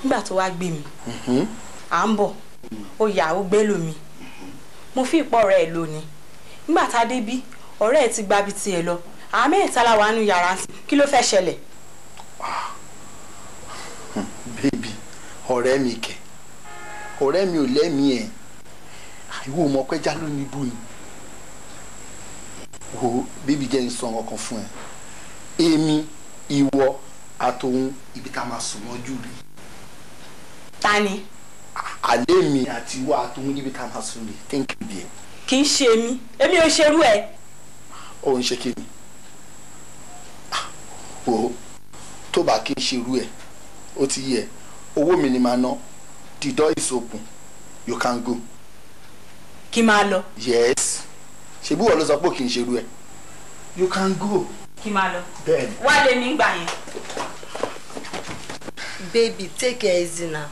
Nígbà tó wá gbé mi, à ń bọ̀, ó yà ó gbé lómi. Mo fi ìpọ̀ ọ̀rẹ́ ẹ̀ lónìí. Nígbà tá a dé bí, ọ̀rẹ́ ẹ̀ ti gba ibi tiẹ̀ lọ. Àmì ìtara wà nù yàrá, kí ló fẹ́ ṣẹlẹ̀? Baby, ọ̀rẹ́ mi kẹ̀, ọ̀rẹ́ mi ò lẹ́mìí ẹ̀, ìwọ mọ̀ pé já ló ní ibú ni. Wo baby, jẹ́ n sọ ọkàn fún ẹ. Èmi, ìwọ àtòun, ibi tá a máa sùn mọ́jú rí. Ta ni? Àlẹ́ mi àti ìwọ àtòun níbi tá a máa sùn rí. Thank you dear. Kì í ṣe mi, èmi ò ṣerú ẹ. Ó ń ṣe kí ni? Wo tó bá kí n ṣerú ẹ, ó ti yẹ, owó mi ni màá ná. The door is open, you can go. Kí máa lọ? Yes, ṣebí wọ́n ló sọ pé kì í ṣerú ẹ. You can go. Kí máa lọ? Bẹ́ẹ̀ni. Wá lé mi gbà yẹn. Baby, take it easy now.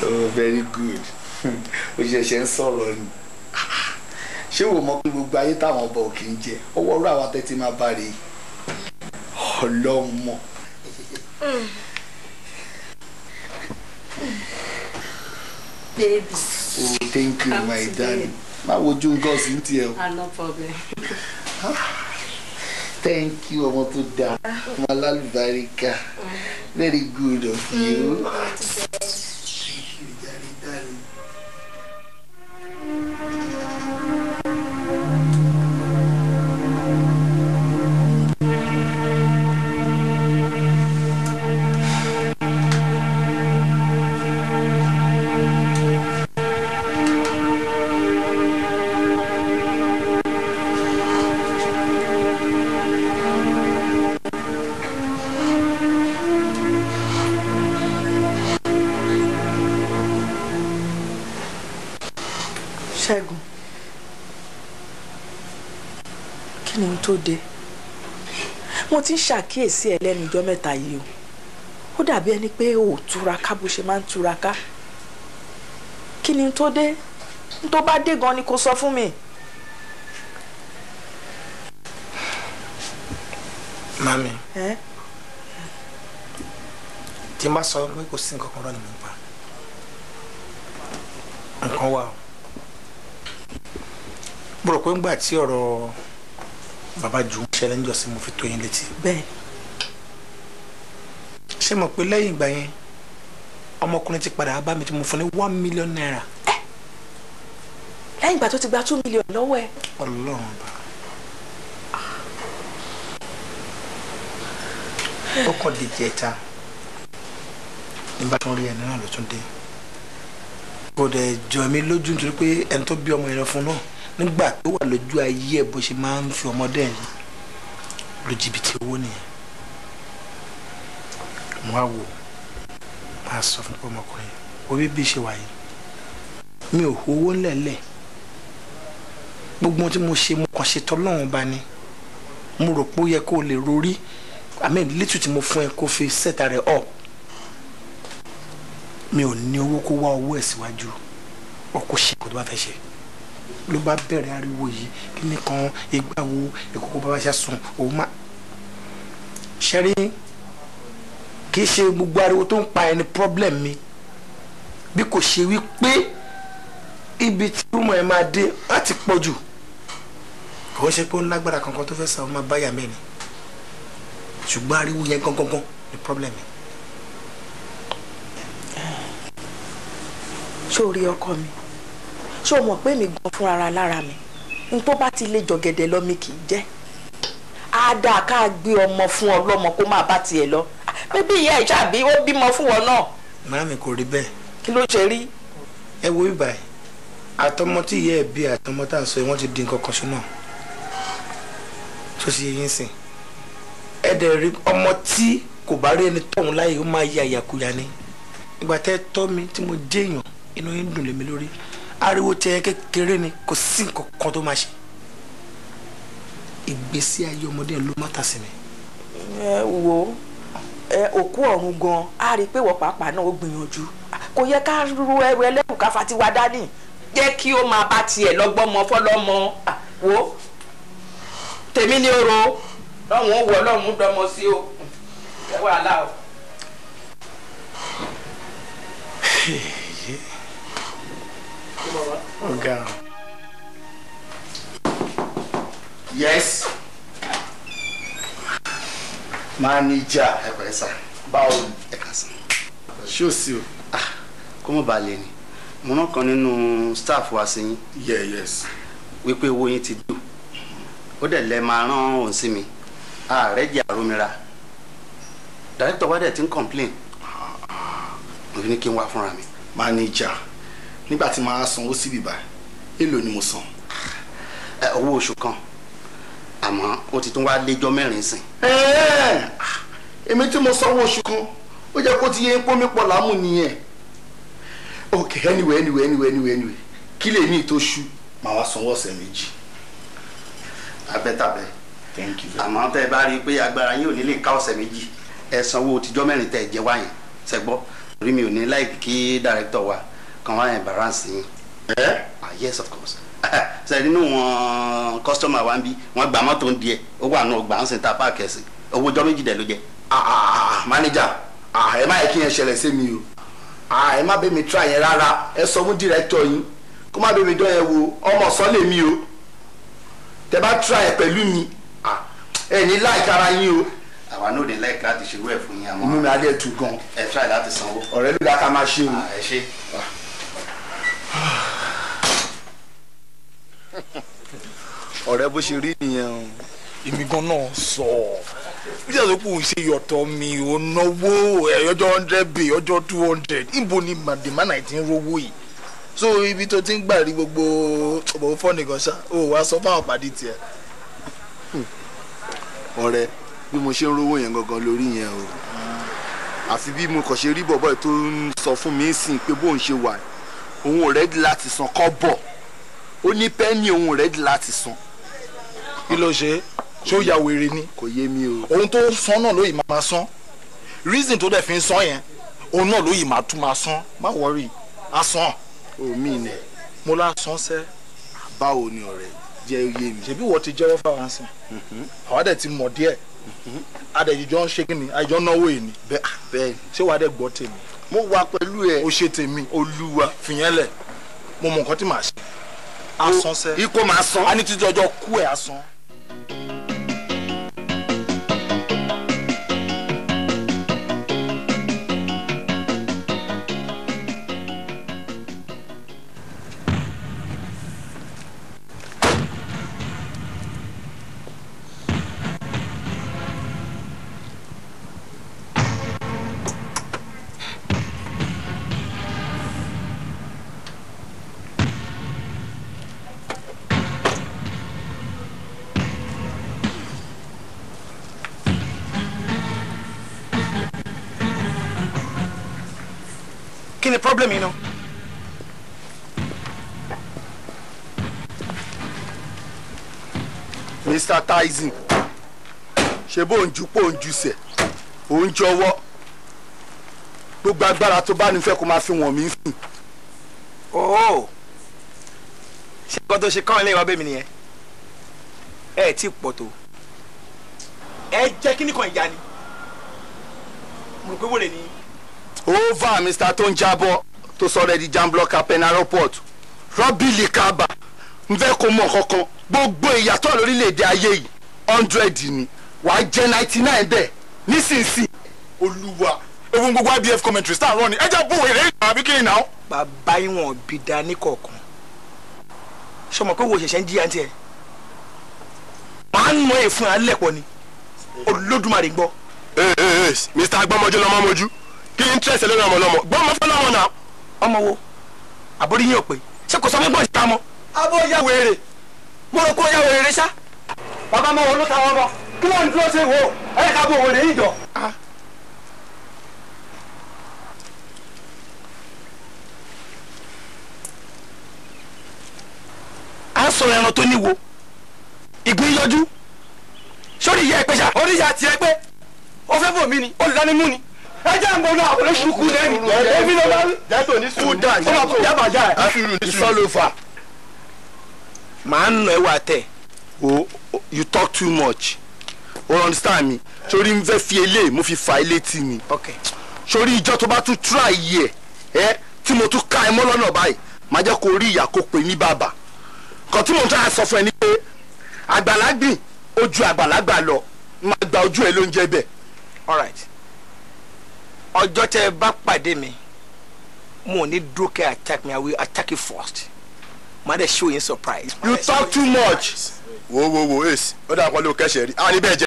Oh, very good. O ṣẹ̀ṣẹ̀ ń sọ̀rọ̀ ni. Ṣé wo mọ̀ pé gbogbo ayé táwọn ọba òkè ń jẹ, ọwọ́ ọ̀rọ̀ àwọn tẹ́tí máa bá rèé. Ọlọ́mọ. Baby. Oh, thank you, my darling. Má wojú nǹkan sí tiẹ̀ o. Ah, no problem. Thank you, ọmọ tó dáa. Ọmọ alálùbáríkà. Very good of you. Thank you, darling, darling. Ṣẹ́gun, kí ni tó dé? Mo ti ń ṣàkíyèsí ẹ lẹ́nu ọjọ́ mẹ́ta yìí o. Ó dàbí ẹni pé o ò túraká bó ṣe máa ń túraká. Kí ni tó dé? N tó bá dé gan ni kò sọ fún mi. Mami, tí n bá sọ pé kò sí nǹkan kan rọ ni mò ń pa. Nǹkan wà o. Mo rò pé ńgbà tí ọ̀rọ̀ bàbá jù ń ṣẹlẹ̀ níjọ́ sí mo fi tó yín létí. Bẹ́ẹ̀. Ṣé mo pé lẹ́yìn ìgbà yẹn ọmọkùnrin ti padà bá mi tí mo fún ní 1 million naira. Lẹ́yìn ìgbà tó ti gba 2 million lọ́wọ́ ẹ. Ọlọ́run bá. Ó kàn di ìjẹta nígbà tó ń rí ẹni náà ló tún dé. Kò dẹ̀ jọ mí lójú nítorí pé ẹni tó bí ọmọ yẹn fún náà nígbà tó wà lójú ayé ẹ bó ṣe máa ń fi ọmọdé ẹ lu jìbìtì owó nìyẹn. Mo wá wò máa sọ fún pé ọmọkùnrin orí bí ṣe wà yìí mi ò owó ńlẹ̀ńlẹ̀, gbogbo ohun tí mo ṣe mo kàn ṣe tọ́lọ́run bá ní. Mo rò pé ó yẹ kó o lè rorí, I mean little tí mo fún ẹ kó fi set rẹ up. Mi ò ní owó kó wá owó ẹ̀ síwájú ọkọ̀ ṣe kó tó bá fẹ́ ṣe. Ló bá bẹ̀rẹ̀ ariwo yìí kí ni kan ìgbà wo ìkókó bàbá ṣe sùn òun má ṣẹ́rí. Kì í ṣe gbogbo ariwo tó ń pa ẹni problem mi, bí kò ṣe wí pé ibi tí rúmọ̀ ẹ máa dé láti pọ̀ jù. Kò ń ṣe pé ó ń lágbára kankan tó fẹ́ sọ ọmọ báyà mẹ́rin, ṣùgbọ́n ariwo yẹn gangan ni problem mi. Ṣé o rí ọkọ mi? Ṣé o mọ̀ pé mi gan fún ara lára mi n tó bá ti lè jọ̀gẹ̀dẹ̀ lọ mi kì í jẹ́. Á dáa ká gbé ọmọ fún ọlọ́mọ kó máa bá tiẹ̀ lọ. Bébí ìyá ẹ̀ ṣàbí ó bímọ fún wọn náà. Màámi kò rí bẹ́ẹ̀. Kí ló ṣe rí? Ẹ wo ibà ẹ̀, àtọmọ tí ìyá ẹ̀ bí àtọmọ tá à ń sọ yìí wọ́n ti di nǹkan kan ṣe náà. Tó ṣe yín sìn. Ẹ dẹ̀ rí ọmọ tí kò bá rí ẹni tọ̀hún láyé ó máa ya ìyàkuyà ni. Ìgbà tẹ́ tọ́ mi tí mo jẹ́ èèyàn inú yín dùn lé mi lórí. Ariwo tẹ kékeré ni kò sí nǹkan kan tó máa ṣe. Ìgbésí ayé ọmọdé ló má ta sí mi. Ẹ wo ẹ òkú ọ̀run gan á rí i pé wọ́n pàápàá náà ó gbìyànjú. Kò yẹ ká ru ẹrù ẹlẹ́kùn ká fatiwa dání. Jẹ́ kí ó máa bá tiẹ̀ lọ́gbọ́mọ fọlọ́mọ. Wo tèmi ni oro. Lọ́hùn ó wọ ọlọ́run dọmọ sí o. Ẹ wàhálà o. Ọ̀gá. Yes. Manager. Ẹ pẹ̀lẹ́ sà. Báwo ni? Ẹ kà sàn. Ṣé o sí o? Ah, kó mọ̀ bá lè ní. Mo rán kan nínú staff wa sí yín. Yeah, yes. Wípé owó yín ti dùn. Ó dẹ̀ lẹ máa rán òun sí mi. Ààrẹ jẹ́ àrómira. Director wa dẹ̀ ti ń complain. Mo fi ní kí n wá fúnra mi. Manager, nígbà tí màá sanwó síbí báyìí, èló ni mo san? Owó oṣù kan. Àmọ́ ó ti tún wá léjọ́ mẹ́rin sìn. Èmi tí mo sanwó oṣù kan, ó jẹ́ kó ti yé pómi pọ̀ lámù nìyẹn. Ok, anyway, kí lè ní ìtòṣù, màá wá sanwó ọ̀sẹ̀ méjì. Abẹ́tàbẹ́. Thank you. Àmọ́ tẹ́ ẹ bá rí i pé agbára yín ò ní lè ká ọ̀sẹ̀ méjì, ẹ sanwó tijọ́ mẹ́rin tẹ́ ẹ jẹ wáyìn, ṣẹ gbọ́. Torí mi ò ní láì kí director wa kan wá embarrass yín. Yes, of course. Ṣe nínú wọn customer wa ń bí wọn gba mọ́tò ń diẹ ó wà nù ọgbà ń sìn ta páàkì ẹ̀sìn owó ọjọ́ méjì dẹ̀ ló jẹ. Manager, ẹ má yẹ kí yẹn ṣẹlẹ̀ sí mi o. Ẹ má bẹ̀ mi try yẹn rárá, ẹ sọ fún director yín kó má bẹ̀ mi dán yẹn wo, ọmọ sọ lè mi o. Tẹ bá try yẹn pẹ̀lú mi, ẹ ní láìka ara yín o. Àwa náà ò ní láìka láti ṣerú ẹ̀ fún yín àmọ́. Inú mi á dẹ̀ tù gan. Ẹ try láti sanwó. Ọ̀rẹ́ ló dá ká máa ṣe o. Ẹ ṣe. Ọ̀rẹ́ bó ṣe rí nìyẹn o. Èmi gan náà sọ bí àti pé òun ṣe yọ̀tọ̀ mi ò náwó ọjọ́ 100 bay ọjọ́ 200 níbo ni màdìmánà ti ń rówó yìí. So ibi tó ti ń gbà rí gbogbo ọ̀bọ̀n fọ́ọ̀nì gan ṣá o wá sọ fáwọn pàdé tiẹ̀. Ọ̀rẹ́ bí mo ṣe ń rówó yẹn gangan lórí yẹn o, àfi bí mo kàn ṣe rí bọ̀bọ̀ tó ń sọ fún mi sìn pé bóun ṣe wà òun ò rẹ́dí láti san kọ́bọ̀, ó ní pẹ́ẹ́nì òun ò rẹ́dí láti san. Kí ló ṣe? Ṣé ó ya wèrè ni? Kò yé mi o. Ohun tó ń san náà ló yìí máa san, reason tó dẹ̀ fi ń san yẹn òun náà ló yìí máa tún máa san, má worry, á san. Omi ni. Mo lá san sẹ́. Báwo ni ọ̀rẹ́ jẹ́ oyé mi? Ṣebí wọ́n ti jẹ́wọ́ fáwọn sìn, àwa dẹ̀ ti mọ̀ díẹ̀, adẹ̀jọ́ ń ṣe kí ni, àjọ náwó yìí ni. Bẹ́ẹ̀. Ṣé wàá dẹ̀ gbọ́ tèmi? Mo wà pẹ̀lú ẹ. O ṣe tèmi. Olúwa. Fìyẹn lẹ̀, mo mọ nǹkan tí màá ṣe. Á san sẹ́. Ikú máa san. A ní títí ọjọ́ kú ẹ̀ á san. Kí ni problem yìí náà? Mr. Tyson, ṣe bó ń ju pò ń jusẹ̀, ò ń jọwọ́, gbogbo agbára tó bá nífẹ̀ẹ́ kó máa fi wọ̀n mí sìn. Ooo, ṣé nǹkan tó ṣe kọ́ ilé ìwà bẹ́ẹ̀ mi nìyẹn? Ẹ ti pọ̀ tó. Ẹ jẹ́ kí nìkan ìyá ni. Mo rò pé wòlé ni. Over Mr. tó ń jábọ́ tó sọ̀rọ̀ ẹ̀ di jam blocker penaloport rọ́bìlì kaba n fẹ́ kó mọ̀ kankan gbogbo ìyàtọ̀ lórílẹ̀‐èdè ayé yìí 100 ni wàá jẹ́ 99 bẹ́ẹ̀ nísinsìnyí. Olúwa ewu gbogbo IBF commentary star run ni ẹ jẹ́ bó èrè ìgbà àbí kí ni náà. Bàbá ìwọ̀n bí da ní kọ̀ọ̀kan ṣọmọ pé wo ṣẹ̀ṣẹ̀ ń jìyà tiẹ̀ máa ń mọ èèfún alẹ́ pọ̀ ni Olódùmarè gbọ́. Ee Mr. Agbọ́mọjú lọ́mọ mojú kí n tẹ̀sẹ̀ lórí ọmọ lọ́mọ gbọ́mọ fọlọ́mọ náà. Ọmọ wo àbórí yín ò pé ṣé kò sọ fún gbọ́n ìta mọ́. Abó ya wèrè mo rò pé ó ya wèrè ṣá. Bàbá mọ wo ló ta wọn bọ kí ló ń dúró ṣe wò ó ẹ ká bó wèrè yìí jọ. À ń sọ̀rọ̀ ẹran tó níwo ìgbín yọjú sórí ìyá ẹ pé ṣá. Orí ìyá tiẹ̀ pé ó fẹ́ bò mí ni olùdánimú ni ẹ jẹ́ ń bọ̀ náà àwọn olóṣùkú lẹ́nu èmi ló bá rí. Jẹ́tò ní sùúrù yàbá já ẹ. Ìsọlọ́fà. Màá ń nà ẹ wà tẹ̀. O you talk too much. O understand mi? Sórí n fẹ́ fi eléyìí, mo fi fa ilé tì mí. Sórí ìjọ tó bá tún try yẹ ẹ tí mo tún ká ẹ mọ́ lọ́nà báyìí, máa jẹ́ kó rí ìyá kó pè ní bàbá. Nǹkan tí mo ń try sọ fún ẹ ni pé àgbàlagbìn ojú àgbàlagbà lọ, máa gba ojú ẹ ló ń jẹ bẹ́ẹ̀. All right, ọjọ́ tẹ́ ẹ bá pàdé mi, mo ò ní dúró kẹ́ attack me. I will attack you first. Má dẹ̀ show yín surprise. You talk too much. Wo wo wo, Ace, ó dà pọ̀ ló kẹ́sẹ̀ rí. A ní bẹ́ẹ̀ jẹ́.